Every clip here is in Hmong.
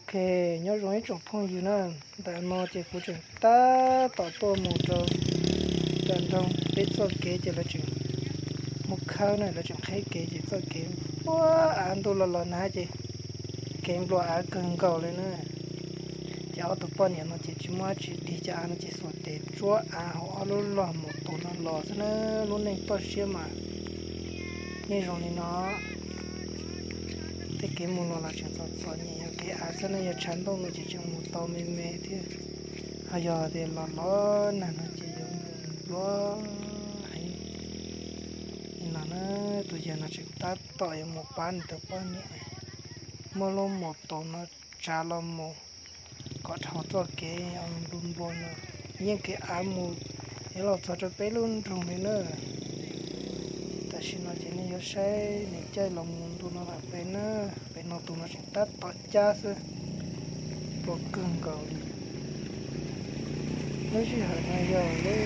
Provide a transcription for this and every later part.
Ok, nyob zoo ib tsoom phooj ywg na, ntawm no ces kuv tseem tab tom tuaj mus rau nram nroog peb txoj kev ces lawv tseem muab khawb na, lawv tseem qheb kev ces txoj kev nplua av, ntuj los los nag ces kev nplua av kawg nkaus li na. Ces ob tug poj niam no ces tsis muaj dab tsi tig cov av no ces xuas tes tsuab av hauv ob lub log mus tus no los xwb na. Lub neej toj siab mas yeej zoo li no. Tej kev mus los los tseem txom txom nyem, yog kev av xwb na, yog tshav ntuj no ces tseem mus tau me me thiab, ho yog tias los los nag no ces yuav nplua heev li no na. Tus yawg no tseem tab tom yuav mus pab nws tus poj niam, muab lub mus tus no tsav los mus kom dhau txoj kev nplua nplua no. Yeej kev av mus yuav los txog rau peb lub nroog li na. Tam sim no ces nej yuav saib nws caij los mus ntu no lawm pem na, pem no tus no tseem tab tom cab xwb, nplua kawg nkaus li. Lub sij hawm no yog lub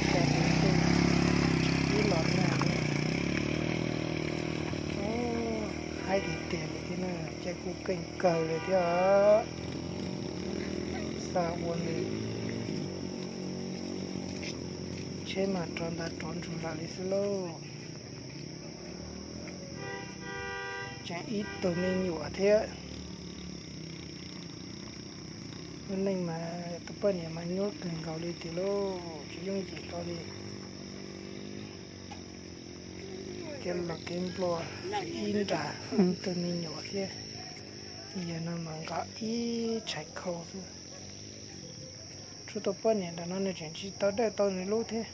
xya hli ntuj ib los nag li, haib tiag tiag li thiab na, caij kuj keej kawg li thiab. Xa ua li, tsheb mas rov ntav rov ntsug lawm li xwb lauj. Tseem ib tug me nyuam thiab. Lub neej mas tus poj niam mas nyuaj kawg nkaus li tiag lauj, tsis yooj yim hlo li. Kev los kev nplua ib nra, ib tug me nyuam thiab. Yawg no mas nqa ib tshais khau xwb. Tshuav tus poj niam nram no nws tseem tsis tau dawj tau nws lub thiab.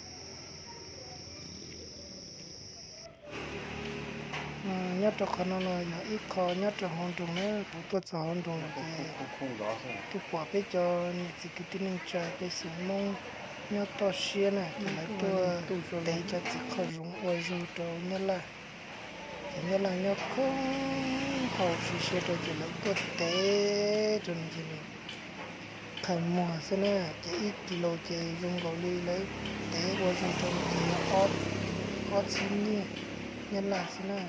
Nyob rau qhov no los yog ib qho nyob rau hauv nroog na, kuv tuaj txog hauv nroog lawm ces twb pom peb cov niam txiv kwv tij neej tsa peb xeem Hmoob nyob toj siab na, ces lawv tuaj tev cov txiv qhov zoov ua zog rau Nyab Laj. Ces Nyab Laj nyob khoob hau tsis siab rau ces lawv tuaj tev rau nws ces nws qhaws muag xwb na, ces ib kis lus ces zoo nkaus li lawv tev ua zog rau nws ces yog ob txhiab nyiaj Nyab Laj xwb na.